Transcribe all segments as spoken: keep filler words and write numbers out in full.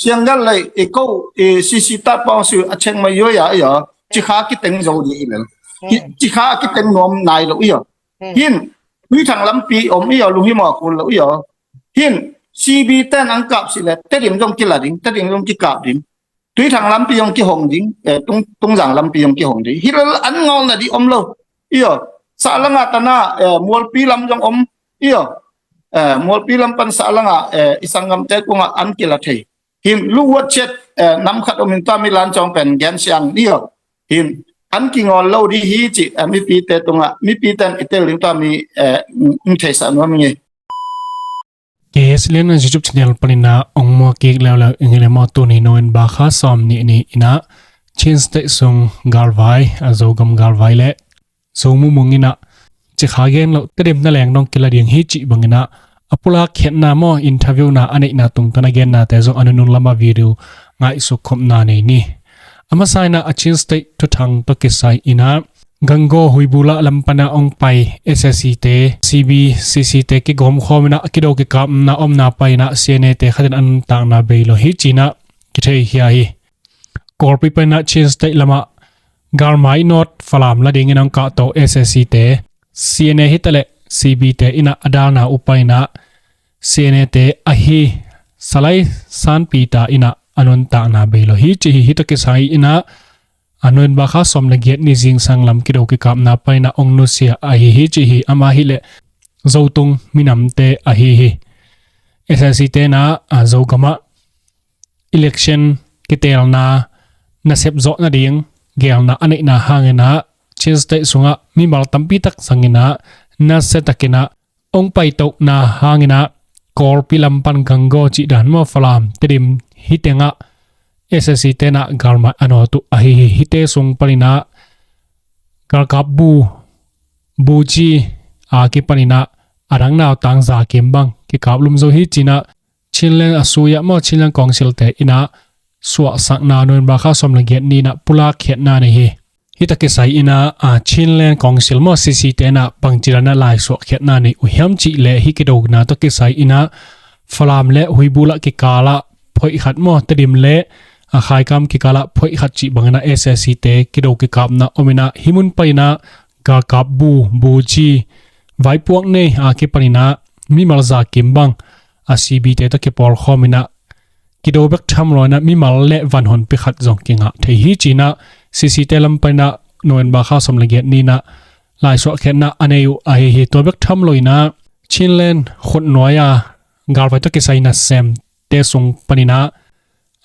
Sianggal lei i ko i sisi tat pawng si a cheng mai yoi a i aw. Cikha kiteng zo di i lel. Ki- Cikha a kiteng nuam nai lo i aw. Hin Tuithang lampi om i aw, lunghimawh a kul lo i aw. Hin C B ten ang kap si le Tedim zong kila ding, Tedim zong kikap ding. Tuithang lampi zong kihong ding, eh, tung, Tungzang lampi zong kihong ding. Hi lel an ngawlna di om lo. I aw, sahlanga tana, eh, Mualpi lam zong om. I aw, eh, Mualpi lam pan sahlanga, eh, i sanggamte kungah an kila thei. Hin lu uat ciat, eh, nam khat om in tua mi lan cawng pen gen siang i aw. Hin an kingawl lo di hi ci, eh, mipite tungah, mipiten i tel ding tua mi, eh, ng theisa nuam ngi. K S Lian YouTube channel panina ong mua kik leuleu ing le maw, tuni November kha sawm nih ni ina Chin State sung galvai, a Zogam galvai le Zo Mung Mung ina Cikha gen lo Tedim na leng dong kila ding hi cih bangina a pulak khiatna maw, interview na a neihna tungtana gennate zong a nunung lama video ngaihsuk khopna nei ni. A masa ina a Chin State thuthang tawh kisai ina Gangaw Huibula lam pana ong pai S S C te, C B, C C te kigawm khawm ina kido kikapna omna pai ina C N A te khatin a nuntakna bei lo hi cina kithei khia hi. Kawlpi pana Chin State lama galmai nat Falam la dingin ong kahto S S C te, C N A hitaleh C B te ina a dalna upa ina C N A te ahi Salai Sanpi ta ina a nuntakna bei lo hi ci hi. Hi tawh kisai ina a November kha sawm le giat ni zingsang lam kido kikapna pai ina ong nusia ahi hi ci hi. Ama hileh Zotung minamte ahi hi. S S C te ina a Zogama election kitelna nasep zawh nading gelna a neihna hangina Chin State sungah mimal tampi tak zangina nasia takina ong paitohna hangina Kawlpi lam pan Gangaw cih dan maw, Falam, Tedim hi tengah S S C te ina galmai a nawt uh ahi hi. Hite sung panina galkap bu, buci a kipanina a dang nautang za kim bang kikap lum zo hi cina Chinland a suya maw, Chinland Council te ina suahsakna November kha sawm le giat ni ina pulak khiatna nei hi. Hi tawh kisai ina a Chinland Council maw, C C te ina bangci dana laisuah khiatna nei uh hiam cih le hi kidona tawh kisai ina Falam le Huibula kikala phoih khat maw, Tedim le a Khaikam kikala phoih khat cih bangina S S C te kido kikapna om ina hi mun panina galkap bu, buci, vaipuak nei a kipanina mimal za kim bang a C B te tawh kipawl khawm ina kido bek tham lo ina mimal le van honpi khat zong kingah thei hi cina C C te lam panina November kha sawm le giat ni ina laisuah khiatna a nei uh ahi hi. Tua bek tham lo ina Chinland khutnuai a galvai tawh kisai nasem te sung panina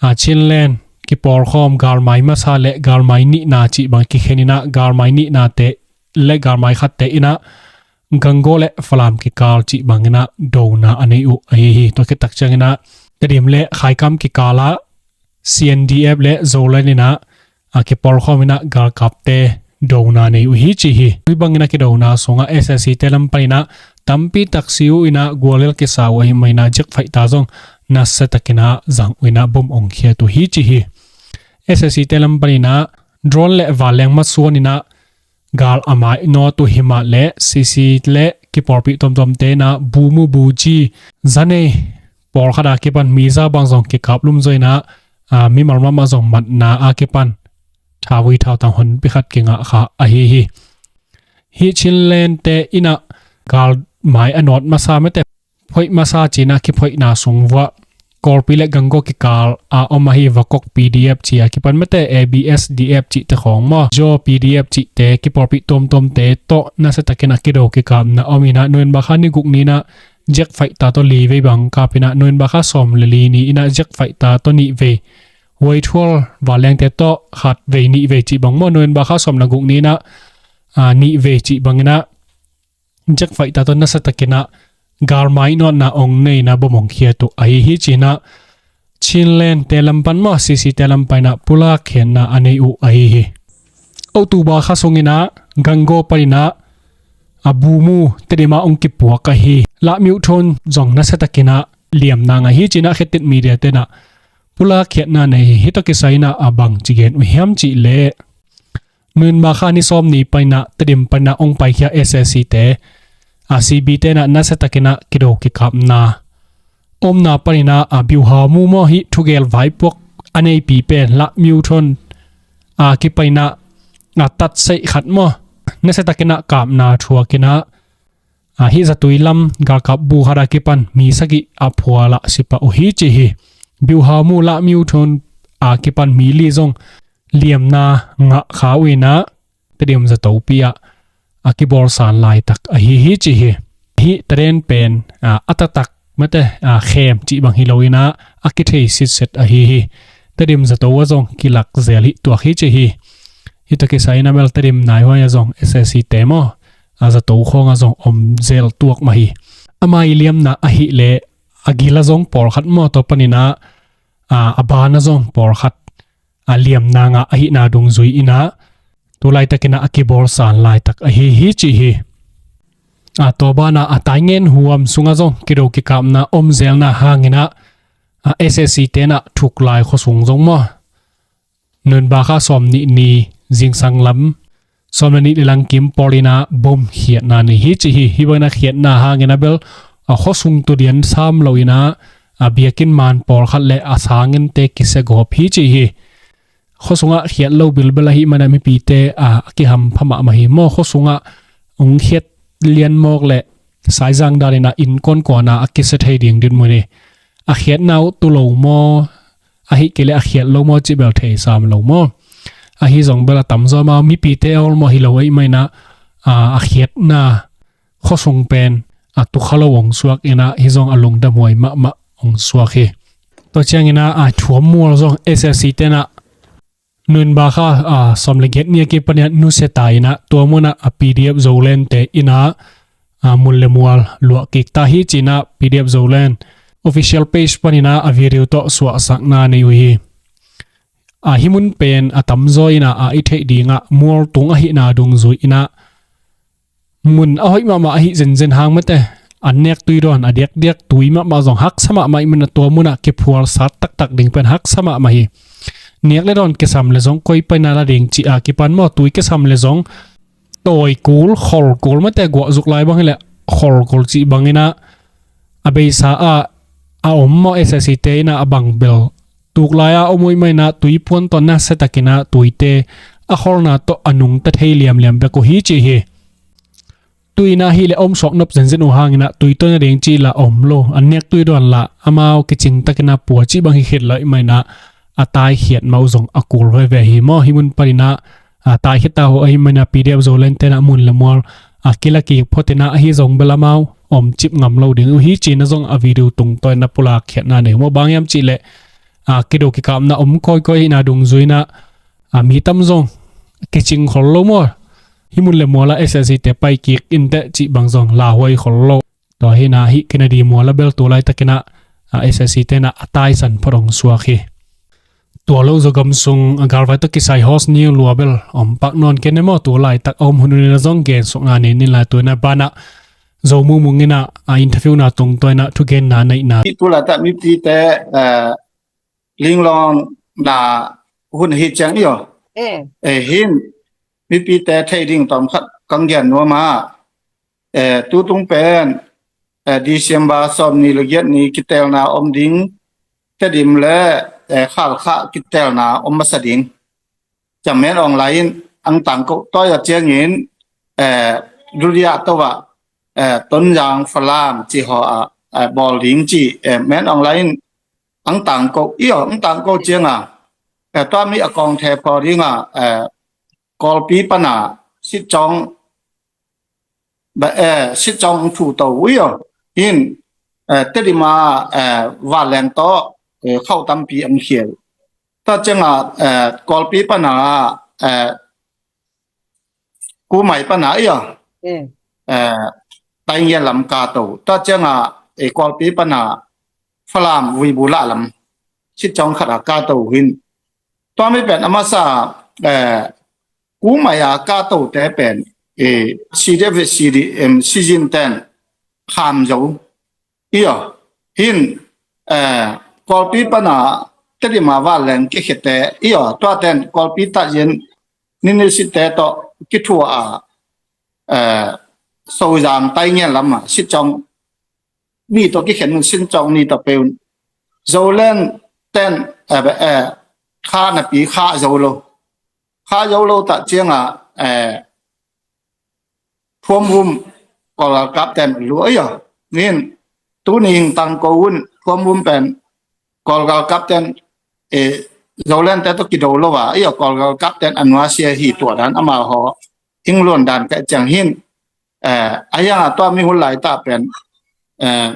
a Chinland kipawlkhawm galmai masa le galmai nihna cih bang kikhen ina galmai nihna te le galmai khat te ina Gangaw le Falam kikal cih bangina dona a nei uh ahi hi. Tua khit tak ciangina Tedim le Khaikam kikala C N D F le Zoland ina a kipawlkhawm ina galkapte dona nei uh hi ci hi. Ui bangina kidona sunga S S C te lam panina tampi tak si uh ina gualel kisa uh ahi maina jet fighter zong nasia takina zang uh ina bom ong khiat uh hi ci hi. S S C te lam panina drone le vanleng masuan ina gal a mai nawt uh hi mah le C C le kipawlpih tuamtuamte ina bu mu buci za nei pawlkhat a kipan mi za bang zong kikap lum zo ina a mimal mahmah zong matna a kipan thavui thautang honpi khat kingah kha ahi hi. Hi Chinland te ina galmai a nawt masa mete phoih masa cina kiphoihna sung vuah Kawlpi le Gangaw kikal a om ahi Vakok P D F ci a kipan mete A B S D F cihte khawng maw, Jaw P D F cihte kipawlpih tuamtuamte tawh nasia takina kido kikapna om ina November kha ni guk ni ina jet fighter tawh li vei bang kap ina November kha sawm le li ni ina jet fighter tawh nih vei, huaithual vanlengte tawh khat vei nih vei cih bang maw, November kha sawm le guk ni ina a nih vei cih bangina jet fighter tawh nasia takina galmai nawtna ong neina bom ong khiat uh ahi hi cina Chinland te lam pan maw, C C te lam panina pulak khiatna a nei uh ahi hi. October kha sungina Gangaw panina a bu mu Tedim a ong kipuak ahi Lamyo Thon zong nasia takina liamna ngah hi cina Khetit media te ina pulak khiatna nei hi. Hi tawh kisai ina a bangci gen uh hiam cih le November kha ni sawm ni panina Tedim panina ong paikhia S S C te a C B te ina nasia takina kido kikapna omna paninah a biuhau mu maw hih thugel vaipuak a neipi pen lah miuthon a kipaninah a tatsaih khat maw, nasiatakinah kapna thuakinah a hih zatui lam galkap bu khat a kipan mi sagih a phualah sipah uh hi ci hi. Biuhau mu lah miuthon a kipan mi li zong liamna ngah kha uh inah Tedim zatopi ah a kibawlsan laitak ahi hi ci hi. Hih taden pen a taktak mate a khem cih bang hi lo inah a kithei sitset ahi hi. Tedim zato a zong kilak zel hi tuak hi ci hi. Hih tawh kisai inah bel Tedim naihuai a zong S S C te maw a zato khawng a zong om zel tuak mah hi. Ama i liamna ahih leh a gil a zong pawlkhat maw, tua paninah a, a ban a zong pawlkhat a liamna ngah ahihna dungzui inah tu laitakinah a kibawlsan laitak ahi hi ci hi. A tua banah a taingen huam sungah zong kido kikapna om zelna hanginah a S S C tenah thuklai khuasung zong maw, Nunbakha sawm nih ni zingsang lam sawm le nih le langkim pawl inah bom khiatna nei hi ci hi. Hih banah khiatna hangin a bel a khuasung tudian sam lo inah a biakinn man pawlkhat le a sangente kisia gawp hi ci hi. Khuasungah khiat lo bilbel ahih manah mipite a kihampha mahmah hi maw. Khuasungah hong khiat lian mawk le saizang daninah innkuan kuanah a kisia thei ding dinmun hi. A khiatna uh tu lo maw, ahih kei leh a khiat lo maw cih bel thei sam lo maw. Ahi zong bel a tamzaw amau mipite a olmaw hi lo ahih manah a, a khiatna khuasung pen a tukha lo hong suak inah hih zong a lungdamhuai mahmah hong suak hi. Tua cianginah a thuam mual zong S S C tenah Nunbakha a sawm le giat ni a kipaninah nusia ta inah tua munah a P D F Zolente inah a mun le mual luah kik ta hi cinah P D F Zoland official page paninah a video tawh suahsakna nei uh hi. A hih mun pen a tamzaw inah a i theih dingah mual tung ahihna dungzui inah mun a hoih mahmah ahi zenzen hang mate, an nek tui dawn a diakdiak tui mahmah zong haksa mahmah ih manah tua munah kiphual sat taktak ding pen haksa mahmah hi. Nek le dawn kisam le zong koi paina la ding cih a kipan maw, tui kisam le zong tawi kul khol kul mate, guahzuk lai bang hileh khol kul cih banginah a beisa ah a om maw, S S C te inah a bang bel tuk lai-a om uh ih manah tui puan tawh nasiatakinah tuite a kholna tawh a nungta thei liamliam bek uh hi ci hi. Tui inah hileh om suak nop zenzen uh hanginah tui tawh na ding cih lah om lo, an nek tui dawn lah amau kicing takinah pua cih bang hi khit lo ih manah a taikhiat mah uh zong a kul veve hi maw. Hih mun paninah a taikhiat ta uh ahih manah P D F Zoland tenah mun le mual a kila kik phot inah ahi zong bel amau om cip ngam lo ding uh hi cinah zong a video tungtawn inah pulak khiatna nei uh maw. Bang hiam cihleh a kido kikapna om kawikawi ahihna dungzui inah a mi tam zong kicing khol lo maw. Hih mun le mual ah S S C te pai kik inteh cih bang zong lauhuai khol lo. Tua hinah hih Kennedy mual a bel tu laitakinah a S S C tenah a taisan phot hong suak hi. Tua lo zaw gam sung a galvai tawh kisai host ni lua bel om pak nawn ken e maw. Tu laitak a om hun un inah zong gensukna nei nin lai, tu inah banah Zo Mung Mung inah a interview na tungtawn inah thugenna neihna. Tu laitak mipite, eh, linglawngna hun hi ciang i aw. Eh, hin mipite thei ding tawm khat kang gen nuam a, eh, tutung pen, eh, December sawm ni le giat ni kitelna om ding, Tedim le, eh, Khalkha kitelna om masa ding. Ciang Min Aung Hlaing in ang tangko toi a ciangin, eh, Duria to ah, eh, Tonzang Falam ci haw ah, eh, bawl ding ci, eh, Min Aung Hlaing in ang tangko i aw, ang tangko cianga, eh, tua mi a kawng the phaw dinga, eh, Kawlpi pana sitcawng ba, eh, sitcawng thu to uh i aw. Hin, eh, Tedim a, eh, vanleng tawh, eh, khauh tampi ang khial. Tua cianga, eh, Kawlpi pana, eh, Kumai pana i aw. Eh, Taingian lam ka to. Tua cianga, eh, Kawlpi pana Falam Vuibu lah lam sitcawng khat a ka to uh hin. Tua mi pen a masa, eh, Kumai a ka tote pen, eh, C D F, C D M, Sizin ten kham zo. I aw, hin, eh, Kawlpi pana Tedim a vanleng kikhete i aw, tua ten Kawlpi tatzin nini sitte tawh kithua a, eh, Sozang Taingian lam a sitcawng ni tawh kikhen un, Sinchawng ni tawh pe un. Zoland ten, eh, eh, kha napi kha zo lo. Kha zo lo ta ciangah, eh, Phuamvum Kawlgalkap ten lu ahi a. Nin, tuni hing tang ko un, Phuamvum pen Kawlgalkap ten, eh, Zoland te tawh kido lo a, ahi a, Kawlgalkap ten a nuasia hi tua dan amau haw hing luan dan ka ciang hin, eh, a hiang a tua mi hun lai ta pen, eh,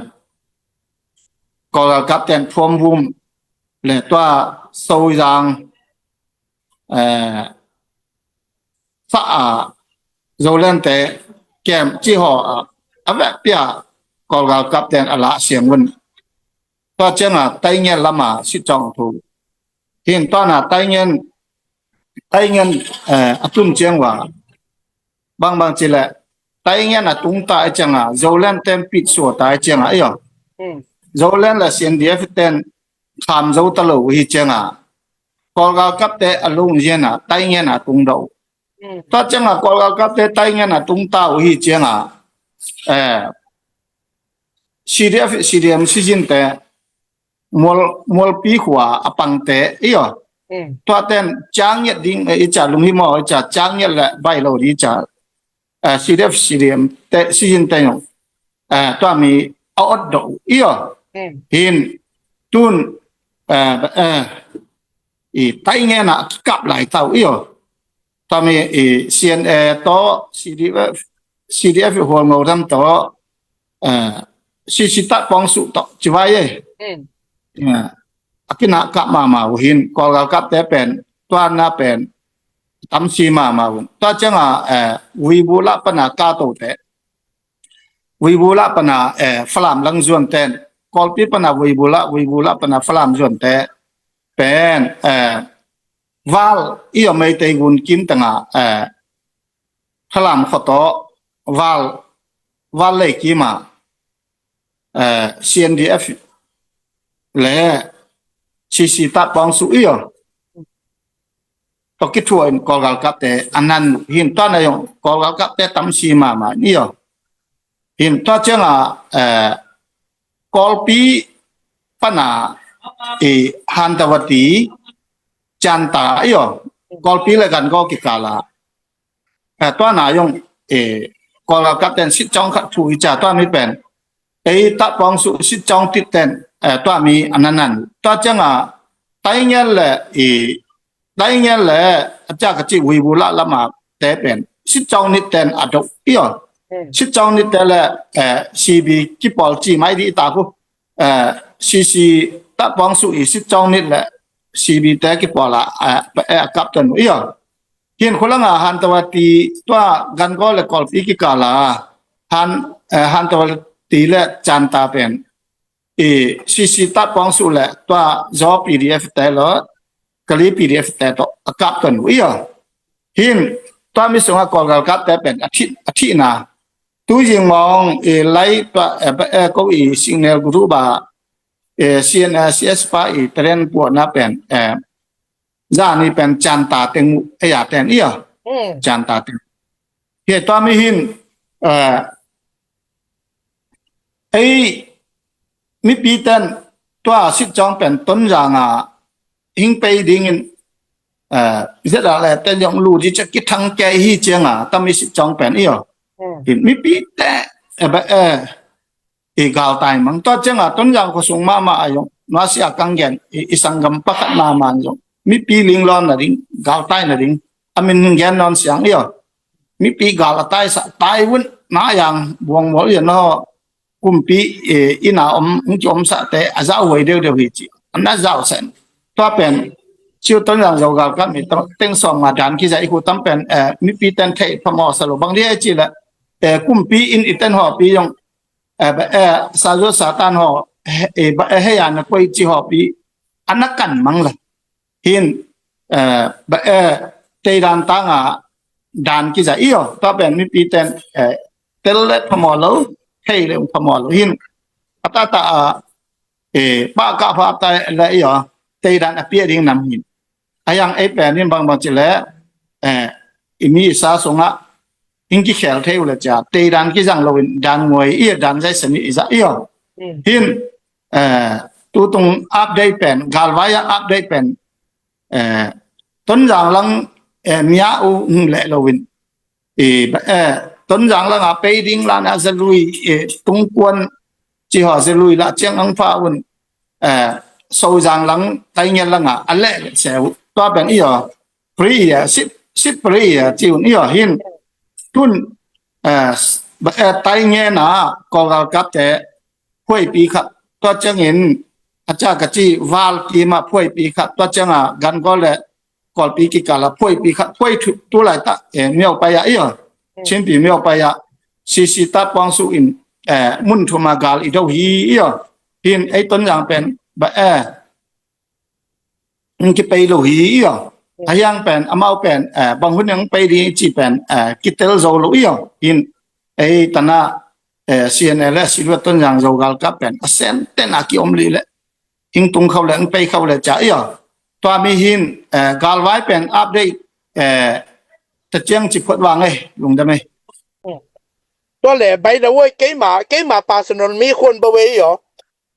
Kawlgalkap ten Phuamvum le tua Sozang, eh, sa a Zoland te kem ci haw a, a vekpi a Kawlgalkap ten a lah siang un. Tua ciangah Taingen lamah Sinchawng thu. Hin tua na Taingen, Taingen, eh, a tun ciang ua. Bangbang ci le, Taingen a tung ta i ciangah, Zoland ten pit sua ta i ciangah, ahi a. Hmm. Zoland le C N D F ten kham zo ta lo hi ciangah, Kawlgalkap te a lung zian a, Taingen a tung do. Hmm. Tua ciangah Kawlgalkap te Taingen a tung ta uh hi ciangah, eh, C D F, C D M, sizin te, Mual, Mualpi khua a pangte, ahi a. Hmm. Tua ten ciang ngiat ding, eh, i ca lunghimawh, i ca ciang ngiat le bai lo di ca, eh, C D F, C D M te, sizin te nung, eh, tua mi a ot do, ahi a. Hmm. Hin, tun, eh, eh, i Taingen a kikap lai tau, ahi a. Tua mi i C N A tawh, C D F, C D F Hualngo dam tawh, eh, C C Tatpawng Suh tawh, ci vai e. Hmm. Ya. A kinah kap mahmah uh hin, Kawlgalkap te pen, tua na pen, tamsi mahmah uh. Tua ciangah, eh, Vuibu lah pana ka to te. Vuibu lah pana, eh, Falam lang zuan ten. Kawlpi pana Vuibu lah, Vuibu lah pana Falam zuan te. Pen, eh, Val, ahi a, Meitei gun kim tengah, eh, Falam khua tawh, Val, Val lei kim a, eh, C N D F le C C Tatpawng Suh, ahi a. Tua kithuah in Kawlgalkap te a nan hin tua na zong Kawlgalkap te tamsi mahmah, ahi a. Hin tua ciangah, eh, Kawlpi pana i Hantawati Canta, ahi a. Kawlpi le Gangaw kikal a. Eh, tua na zong, eh, Kawlgalkap ten Sinchawng khat thu i ca tua mi pen. Ei Tatpawng Suh Sinchawng tit ten, eh, tua mi a nan nan. Tua ciangah Taingen le, i, Taingen le, a ca ka ci Vuibu lah lamah te pen. Sinchawng nit ten a do, ahi a. Hmm. Sinchawng nit te le, eh, C B kipawl ci mai di ta ku. Eh, C C Tatpawng Suh i Sinchawng nit le C B te kipawl a, eh, eh, a kap ten uh, ahi a. Hin khua langah Hantawati tua Gangaw le Kawlpi kikal a Han, eh, Hantawati le Canta pen i C C Tatpawng Suh le tua Zo P D F te lo, Kali P D F te tawh a kap ton uh, ahi a. Hin tua mi sungah Kawlgalkap te pen a thih, a thihna. Tu zing mawng i lai tua, eh, eh, ko i signal group a, eh, C N A C S pa i teren puahna pen, eh, zani pen Canta teng uh, ahi a, ten, ahi a. Hmm. Canta teng. Hi tua mi hin, eh, ei mipi ten tua Sinchawng pen Tonzang a hing pei dingin, eh, zet a le ten zong lu di ciah kithang kei hi ciangah, tua mi Sinchawng pen, ahi a. Hmm. Hin mipi te, eh, ba, eh, i galtai mang. Tua ciangah Tonzang khua sung mahmah a zong, nuasia kang gen, i, i sanggam pakhat mahmah zong mipi linglawm nading, galtai nading a min gen nawn siang, ahi a. Mipi gal a taisah, tai vun, na yang buang mual, ahi a, no kumpi, eh, inn a om, hong ki omsahte a zauhuai deuhdeuh hi ci. A na zausen. Tua pen, ciu Tonzang Zo galkap mi teng sawm nga dan kiza i khu tam pen, eh, mipi ten theih phamawh sa lo bang di, ahi ci le, eh, kumpi inn i ten hawpi zong, eh, ba, eh, sa zuat sa tan haw, eh, ba, eh, hei a na koi ci hawpi a na kan mang la. Hin, eh, ba, eh, teidan tanga dan kiza, ahi a. Tua pen mipi ten, eh, tel le phamawh lo, hei le phamawh lo. Hin, a tata a, eh, pah kah pha ta le, ahi a, teidan a piah ding nam hin. A yang ei pen in bangbang ci le, eh, i mi i sa sungah, in kikhel thei uh le cia, teidan kizang lo in dan nguai, ahi a, dan zaisani i zah, ahi a. Hin, eh, tutung update pen, galvai a update pen, eh, Tonzang lang, eh, mia u hung leh lo in. I, eh, Tonzang lang a pei ding lan a zalui, eh, tungkuan ci haw zalui lah ciang ang fa un, eh, Sozang lang Taingen lang a, a leh leh seu. Tua pen i aw, free a, sip, sip free a, ci un i aw hin. Tun, eh, Taingen a, Kawlgal kapte, phuaipi khat, tua ciangin, a ca ka ci val kima phuaipi khat, tua cianga gan gol le Kawlpi kikala phuaipi khat, phuai tu, tu lai ta, eh, miau pai a i aw. Chinpi miau pai a, sisi ta puang su in, eh, mun thuma gal i do hi i aw. Hin ei Tonzang pen, ba, eh, ng kipei lo hi i aw. A hiang pen, amau pen, eh, bang hun ang pei di ci pen, eh, kitel zo lo i aw. Hin ei tana, eh, C N L S i luat Tonzang Zogal kap pen, a sen ten a ki om li le. Hing tung khau le, hing pei khau le ca i aw. Tua mi hin, eh, galvai pen update, eh, ta ciang ci phuat vang ei, lungdam ei. Tua le, by the way, keima, keima personal mi khuan ba wei i aw.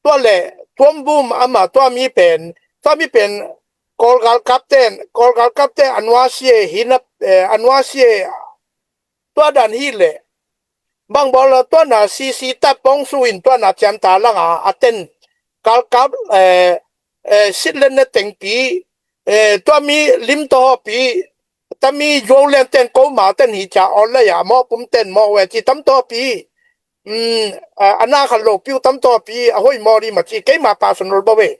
Tua le, Thuam Bum ama, tua mi pen, tua mi pen, Kawlgal kapten, Kawlgal kapten, anua sie, hinap, eh, anua sie, tua dan hi le. Bang bawl la tua na sisi ta pong su in tua na ciam ta langa a ten. Kal kap, eh, eh, sit len na tengpi, eh, tua mi lim to hopi, ta mi zuau len ten ko ma ten hi ca awl la ya mo pum ten mo we ci tam to pi. Mm, a, a na kha lo piu tam to pi, a hoi mo ri ma ci, keima personal ba we.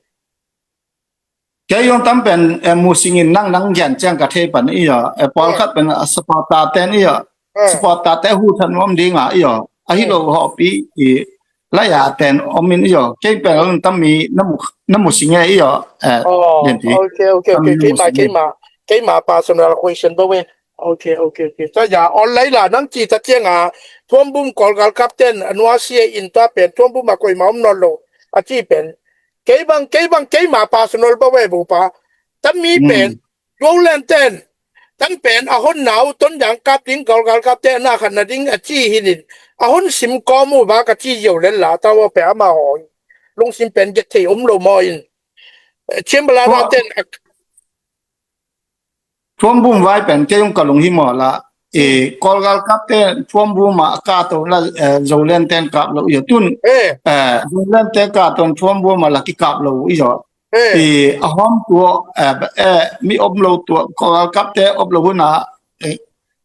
Kei zong tam pen, eh, musingin nang nang gen ciang ka thei pan i aw, eh, pawlkhat pen, eh, supporter ten i aw, supporter te hu than nuam ding a i aw, a hi lo hawpi i laya ten om in i aw, kei pen tam mi na mu, na musing e i aw, eh, Oh, lian ti. Okay, okay, Tam okay. mi na Keima, musing e. Keima, keima personal question ba we. Okay, okay, okay. Tua ya, awl lai la nang ci ta ciang a, Thuam Bum Kawlgal kapten, anua sie in tua pen, Thuam Bum a koima om nawn lo, a ci pen. Kei bang, kei bang, keima personal ba we bu pa. Tam mi pen, zuau len ten, tam pen, a hon nau, Tonzang kap ding, Kawlgal kapten, na khan na ding, a ci hi nin. A hon sim ko mu ba ka ci yo len la, ta wa pe ama hoi. Lung sim pen get thei om lo mo in. Eh, Chiam bala Ko- na ten, a Thuam Bum vai pen kei zong ka lung hi maw la. Eh, Kawlgal kapten Thuam Bum a ka to la, eh, Zolen ten kap lo i aw tun. eh, Eh, Zolen ten ka ton Thuam Bum a la ki kap lo i aw. eh, Eh, a hawm tua, eh, eh, mi om lo tua, Kawlgal kapte om lo hun a, eh,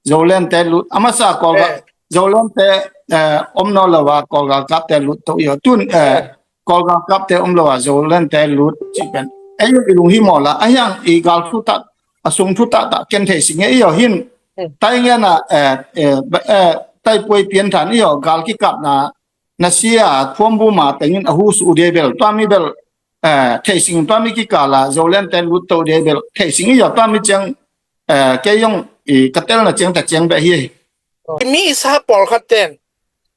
Zolen te lut. A masa Kawlgal, Eh. Zolen te, eh, om nawn lo a Kawlgal kapte lut to i aw tun, eh, Eh. Kawlgal kapte om lo a Zolen te lut ci pen. Ei i lung hi maw la, a hiang i gal thu tak, a sung thu tak tak ken thei sing e i aw hin. Taingen a, eh, eh, ba, eh, tai puai pian than i aw, gal ki kap na, na sia, Thuam Bum a tengin a hu su de bel, tua mi bel, eh, thei sing, tua mi ki kala, Zolen te lut to de bel, thei sing i aw, tua mi ciang, eh, kei zong i ka tel na ciang ta ciang be hi. Mi sa pawlkhat ten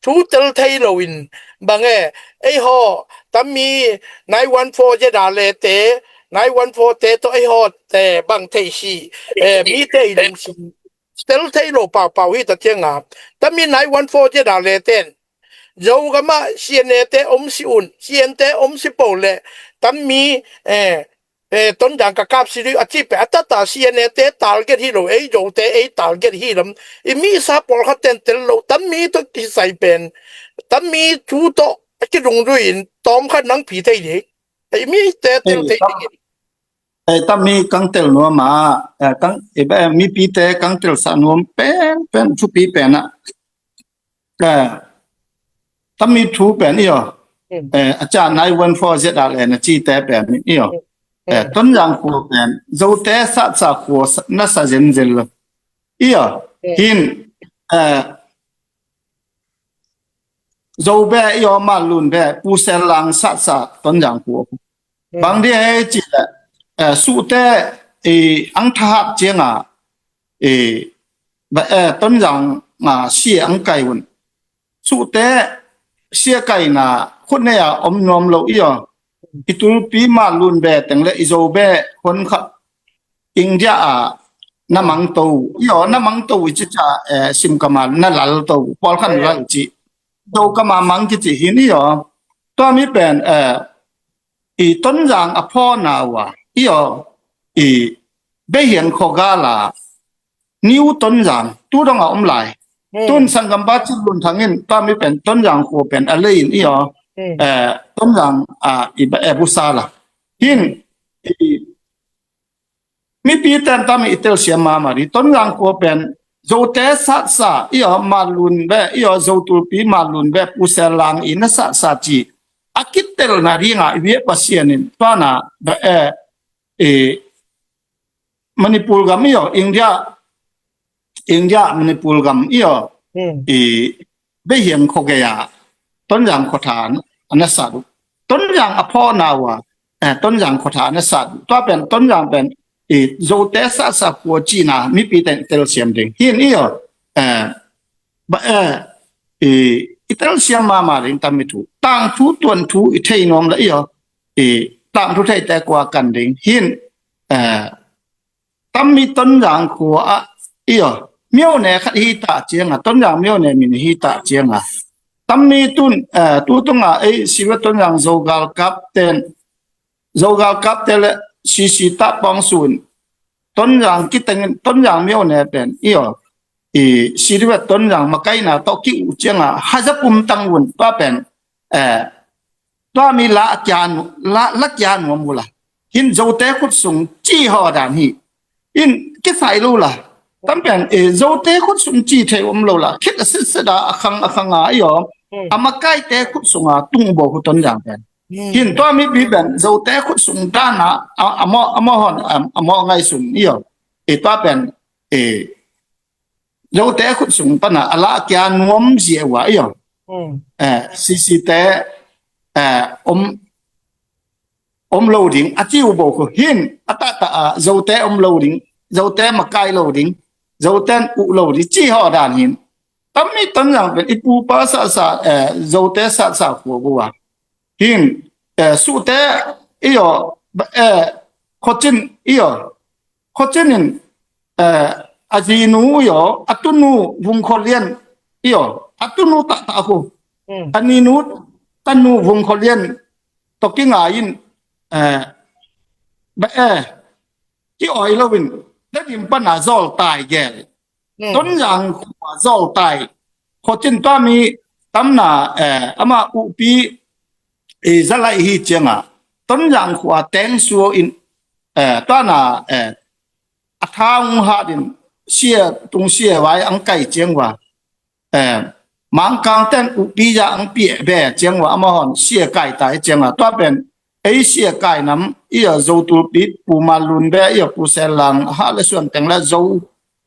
thu tel thei lo in bang e, ei haw, tam mi nine one four Z R le te, nine one four te to ei haw te bang thei si, eh, mi te i lung sim. Tel thei lo pau pau hi ta ciang a, tam mi nine one four Z R le ten. Zo gama C N A te om si un, C N te om si po le, tam mi, eh, eh, Tonzang ka kap si dui a ci pe a tata C N A te target hi lo, ei Zo te ei target hi lam. I mi sa pawlkhat ten tel lo, tam mi to kisai pen, tam mi thu to a ki dungdui in, tawm khat nang pi thei ding. I mi te tel thei ding. Eh, tam mi kang tel nuam a, eh, kang, eh, ba, eh, mi pi te kang tel sa nuam pen, pen, thu pi pen a. Eh, tam mi thu pen i aw. Eh, a ca nine one four Z R le na ci te pen i aw. Eh, Tonzang khua pen, Zo te sa sa khua sa, na sa zen zen lo. I aw. Hin, eh, Zo be i aw ma lun be, pu sel lang sa sa Tonzang khua. Bang di hei ci le, eh, su te, eh, ang thahat ciang a, eh, ba, eh, Tonzang a sia ang kai un. Su te sia kai na khut ne a om nuam lo i aw. I tulpi ma lun be teng le i Zo be hon khat India a na mang to. I aw, na mang to i ci ca, eh, sim kama na lal to. Pawlkhat lal ci. Zo kama mang ki ci hin i aw. Tua mi pen, eh, i Tonzang a phaw na uh a, i aw, i Behiang khuagal a, New Tonzang, tu dong a om lai. Hmm. Tun sanggampa Cin Lun Thang in, tua mi pen Tonzang khua pen a lei in i aw, hmm, eh, Tonzang a, i ba e busa la. Hin, i, mipi ten tam i telsiam mahmah ding. Tonzang khua pen Zote satsa, i aw, Malun ve, i aw, Zotulpi Malun ve, Pu Sel Lang i na satsa ci. A kitelna ding a, i biak Pasian in, tua na, ve, eh, eh, Manipur gam i aw, India, India, Manipur gam i aw, hmm, i Behiang khua gei a, Tonzang khuatha a na sat uh. Tonzang a phaw na uh a, eh, Tonzang khuatha a na sat uh. Tua pen, Tonzang pen, i Zote satsa khua cihna, mipi ten telsiam ding. Hin i aw, eh, ba, eh, i, i telsiam mahmah ding tam i thu. Tangthu tuanthu i thei nuam la i aw, i tangthu theite kua kan ding. Hin, eh, tammi Tonzang khua ah, i aw, mione khat hi ta ciang a, Tonzang mione min hi ta ciang a. Tammi tun, eh, tu tung a, ei, Siva Tonzang Zogal kap ten, Zogal kap te le, sisi ta pawng sun, Tonzang kiteng, Tonzang mione pen, i aw, i, Siva Tonzang makaina tawh ki uh ciang a, haza pum tang un, tua pen, eh, tua mi la kia nu-, la, la kia nuam uh la. Hin Zote khut sung ci haw dan hi. In kisai lo la. Tam pen, eh, Zote khut sung ci thei om lo la. Khit a sitset a, a khang, a khang a, i aw. Hmm. A makaite khut sung a tung bo hu Tonzang pen. Hmm. Hin tua mipi pen, Zote khut sung dan a, a, a maw, a maw hon, a, a maw ngai sung, i aw. Eh, tua pen, eh, Zote khut sung pan a, a la kia nuam zia uh a, i aw. Hmm. Eh, sisi te, eh, om, om lo ding, a ci uh bo khu hin, a tata a, Zote om lo ding, Zote makai lo ding, Zote uh lo ding, ci haw dan hin. Tammi Tonzang pen, i pupa satsa, eh, Zote satsa khua bu a. Hin, eh, Sute, i aw, ba, eh, Khuacin, i aw, Khuacin in, eh, a zinu i aw, a tunu Vung Khua Lian i aw, a tunu tata khu. Hmm. A ninu tanu Vung Khua Lian tawh kingai in, eh, ba, eh, ki awi lo in, Tedim pan a Zawltai gel. Hmm. Tonzang khua Zawltai. Khuacin tua mi tamna, eh, ama uhpi, eh, zalai hi ciang a. Tonzang khua teng suo in, eh, tua na, eh, a thang hat in sia tung sia vai ang kai ciang ua. Eh, Mangkang ten uhpi za ang pi be ciang ua, ama hon sia kai tai ciang a. Tua pen, ei sia kai nam, i aw, Zotulpi, Pu Malun be, i aw, Pu Sel Lang, ha le suan teng le Zo,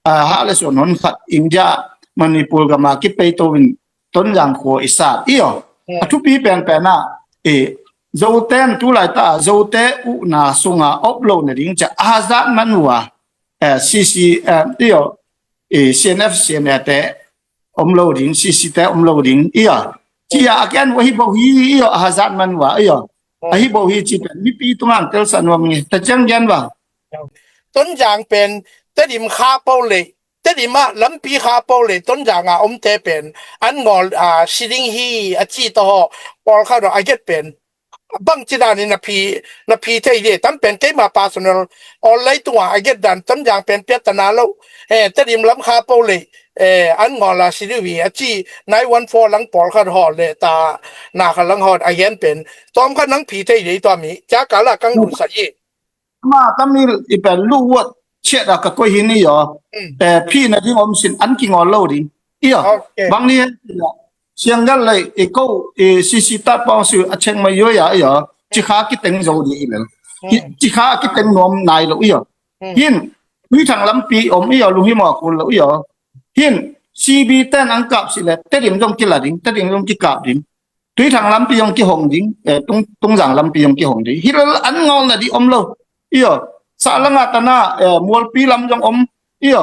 ah, ha le suan hon khat, India, Manipur gam a kipei to in, Tonzang khua i sat, i aw. Hmm. A thupi penpen a, i, Zote in tu laita, Zote uh na sung a op lo na ding cia, a hazat man ua, eh, sisi, eh, i aw, i, C N F, C N A te, om lo ding, sisi te om lo ding, i aw. Cia a kian ua hi bo hi, i aw, a hazat man ua, i aw. A hi bo hi ci pen, mipi tung ang tel sa nuam nge, ta ciang gen ba. Tonzang pen, Tedim kha po le, Tedim a lampi kha po le, Tonzang a om te pen, an ngol, a, si ding hi, a ci to ho, pawl kha do a get pen. Bang ci dan in na phi, na phi thei de, tam pen keima personal, online tung a, a get dan, Tonzang pen piat ta na lo, eh, Tedim lam kha po le, eh, an ngol a si ding hi, a ci, nine one four lang pawl kha ho le, ta, na kha lang ho, a gen pen. Tom kha nang phi thei de, tua mi, cia ka la kang dun sa i. Ma tamil i pen lu wat chiat a ka koi hi ni yo. Mm. Eh, phi na ding om sin an ki ngol lo ding. I yo. Okay. Bang ni hen. Siang gal lai i ko i sisi tat pawng su a cheng ma yo ya i yo. Ci kha ki teng zo di i lel. Mm. Ci kha ki teng nuam nai lo i yo. Mm. Hin, Tuithang lampi om i yo, lunghimawh a kul lo i yo. Hin, C B ten ang kap si le, Tedim zong ki la ding, Tedim zong ki kap ding. Tuithang lampi zong kihong ding, eh, Tung, Tungzang lampi zong kihong ding. Hi lel an ngol na di om lo. I yo, Sahlanga tana, eh, Mualpi lam zong om. I yo,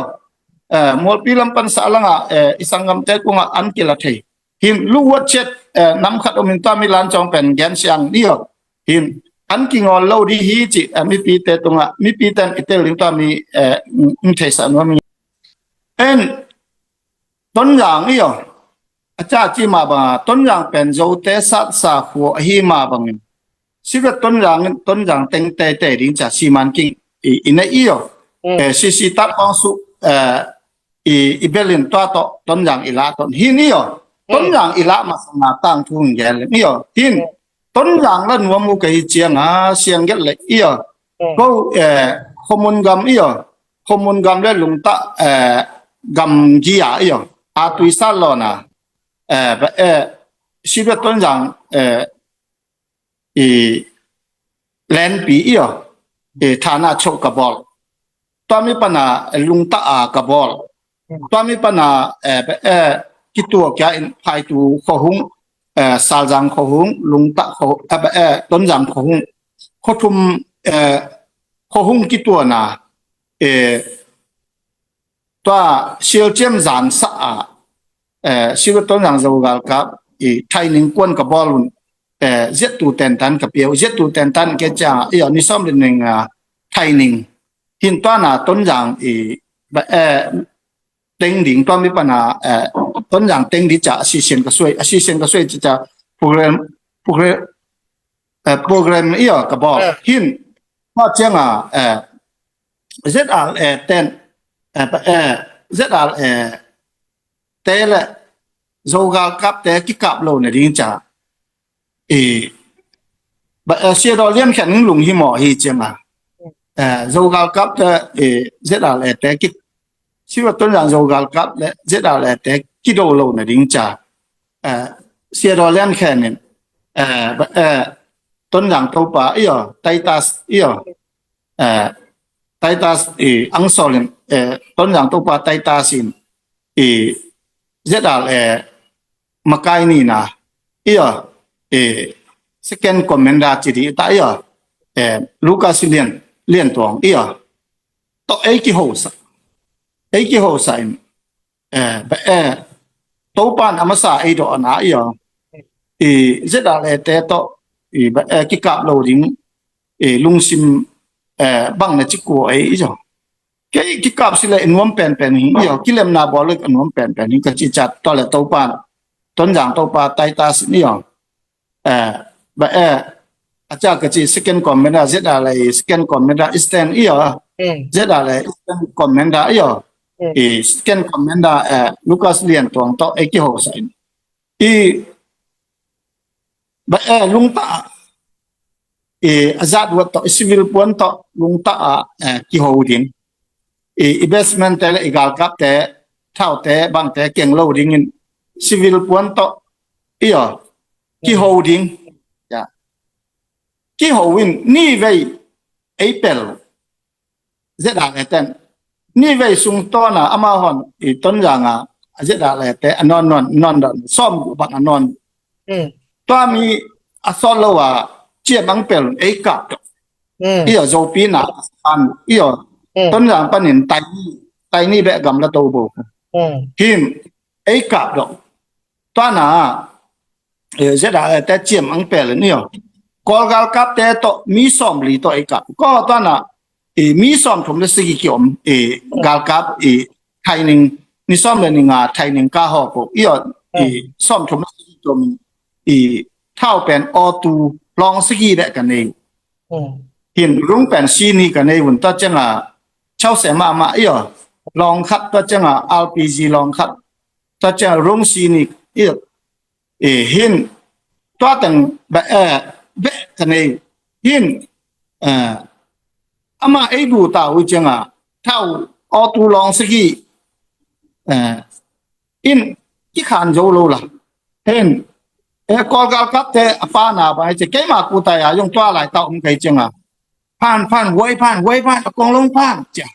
eh, Mualpi lam pan Sahlanga, eh, i sanggamte kungah an kila thei. Hin lu wat chiat, eh, nam khat om in tua mi lan cawng pen gen siang. I yo, hin an kingol lo di hi ci, eh, mipi te tungah, mipi ten i tel ding tua mi, eh, ng, ng thei sa nuam hi. En, Tonzang i yo. Ca ci mah banga Tonzang pen Zote satsa khua ahi mah bangin Sivet Tonzang in Tonzang teng teitei ding ca siman king i, i na i aw. Eh, sisi tak kong su eh, i, i belin tua tawh Tonzang i lah ton hin i aw. Tonzang i lah masanga tangthu hong gen leng i aw. Hin Tonzang la nuam uh ka hi cianga siang gelh le i aw. Ko eh, khomun gam i aw. Khomun gam le lungtah eh, gam gia i aw. A tui sat lawna eh, ba eh, Sivet Tonzang eh, i lenpi i aw. I thana choh ka bawl. Tua mi pana lungtah a ka bawl. Tua mi pana eh, ba eh, kituak kia in phaitu khohung eh, salzang khohung lungtah kho eh, ba eh, Tonzang khohung khothum eh, khohung kituana eh, tua silciam zangsa a eh, Sivet Tonzang Zogalkap i thaining kuan ka bawl un eh, ziattu tentan ka piau ziattu tentan ke cianga i aw ni sawm le ning a thaining hin tuana Tonzang i ba eh, teng ding tua mi pana eh, Tonzang teng ding ca a sisian ka suai a sisian ka suai ca program program eh, program i aw ka bawl hin tua cianga eh, Z R A ten eh, eh, Z R A te le Zogalkap te kikap lo na ding ca i ba eh, Siadaw Lian Khen ning lung hi maw hi cianga eh, Zogalkap te i Z R A te ki Sivet Tonzang Zogalkap le Z R A te kido lo na ding ca eh, Siadaw Lian Khen in eh, ba eh, Tonzang Topa i aw Titus i aw eh, Titus i angsol in eh, Tonzang Topa Titus in i Z R A makai nina i aw eh, second commander ci di ta i aw eh, Lucas Lian Lian Tuang i aw tawh ei kihosa ei kihosa in eh, ba eh, Topan a masa ei dawh ana i aw i Z R A te tawh i ba eh, kikap lo ding i lungsim eh, bang na ci kua ei i zaw kei kikap si le i nuam penpen hi i aw kilemna bawl le i nuam penpen hi ka ci cat tua le Topan Tonzang Topa Titus in i aw eh, ba eh, a ca ka ci second commander Z R A second commander Eastern i aw Z R A second commander i aw i second commander eh, Lucas Lian Tuang tawh ei kihosa in i ba eh, lungtah i a zat wat tawh i civil puan tawh lungtah a eh, kiho ding i investment te le i galkap te thau te bang te keng lo dingin civil puan tawh i aw kiho ding ya kiho in ni vei ei pel Z R A ten ni vei sung tawna amahon i Tonzanga Z R A te a nawn nawn nawn nawn sawm gu bang a nawn tua mi a sawt lo a ciam ang pel ei kap dok i aw Zopi na a san i aw Tonzang panin taini taini beh gam la to bo hin ei kap dok tuana eh, Z R A te ciam ang pel ni aw Kawl galkap te tawh mi sawm li tawh ei kap ko tuana i mi sawm thum le sigi kiom i galkap i thaining ni sawm le ni nga thaining ka haw po i aw i sawm thum le sigi kiom i thau pen aw tu lawng sigi beh ka nei hin rung pen sini ka nei un ta cianga chause mahmah i aw lawng khat ta cianga L P G lawng khat ta cianga rung sini i aw i hin tua teng beh eh, beh ka nei hin eh, ama ei du ta ui cianga thau aw tu lawng sigi eh, in kikhan zo lo la hin eh, Kawl galkap te a pana ba ai ci keima kuta ya yong tua lai ta um kai cianga phan phan huai phan huai phan a kong long phan cia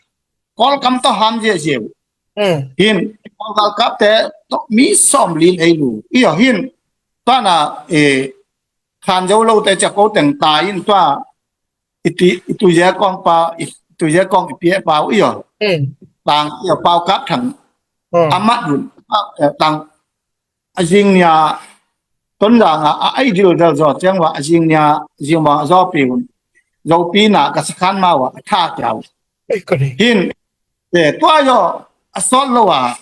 Kawl kam tawh ham zia zia uh hin Kawl galkap te tawh mi sawm li lei lu i aw hin tuana eh, khan zo lo te cia ko teng ta in tua i tu zia kong pa i tu zia kong i pia pa uh i aw tang i aw pau kap thang amat un tang a zing nia Tonzanga a ai dil del zaw ciang wa a zing nia zing wa zaw pi un Zopi na ka sakhan ma wa a tha kiau hin eh tua yo a sawt lo a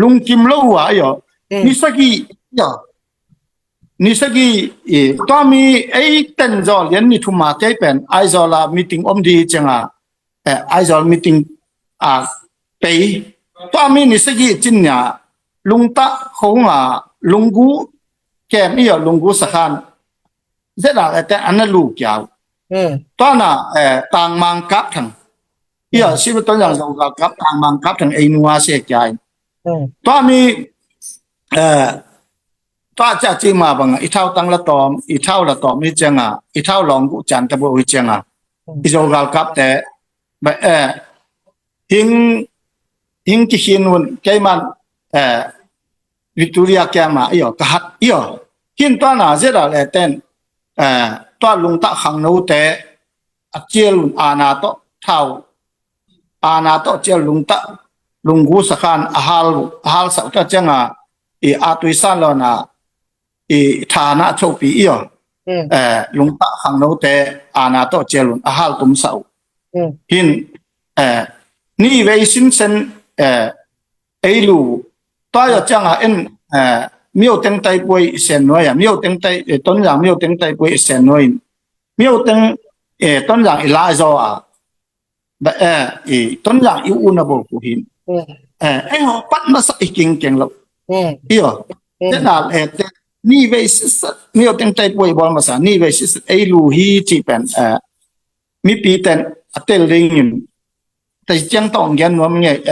lungkim lo wa yo Ni sagih, ya. Ni sagih, i, tua mi ei ten zaw lian ni thum a kei pen Aizawl a meeting om di cianga, eh, Aizawl meeting a pei. Tua mi ni sagih cin nia Lungtah khong a Lunggu kem i a Lunggu sakhan zeta le te ana lu kiau. Tua na, eh, Tangmang Kap Thang. Ia, Sibu Tonzang Zogal Kap, Tangmang Kap Thang ei nua se kiai. Tua mi, eh, tua cia ci ma banga, i thau tang la tom, i thau la tom i cianga, i thau long gu cian ta bu i cianga. I Zogal Kap te, ba, eh, hing, hing ki hin un, keiman, eh, Victoria kiang ma, io, ka hat, io. Hin tua na zeta le ten, eh, tua Lungtah khangno te, a cial un ana to, thau, ana to cial Lungtah, Lunggu sakhan a hal, a hal sau ta cianga, i a tuisan lo na, i thana chopi io. Eh, Lungtah khangno te, ana to cial un a hal tum sau. Hin, eh, ni vei sin sen, eh, ei lu, tua io cianga en, eh, Mio Teng Tai Puai i sen nuai a, Mio Teng Tai, eh, Tonzang Mio Teng Tai Puai i sen nuai in. Mio Teng, eh, Tonzang i la zo a. Ba, eh, i Tonzang i u na bo ku hin. Eh, ei ho pat masa i king keng lo. Io. Te na, eh, te, ni vei sisa, Mio Teng Tai Puai bol masa, ni vei sisa, ei lu hi ci pen, eh, mi pi ten, a tel ding in. Te ciang tong gen nuam nge,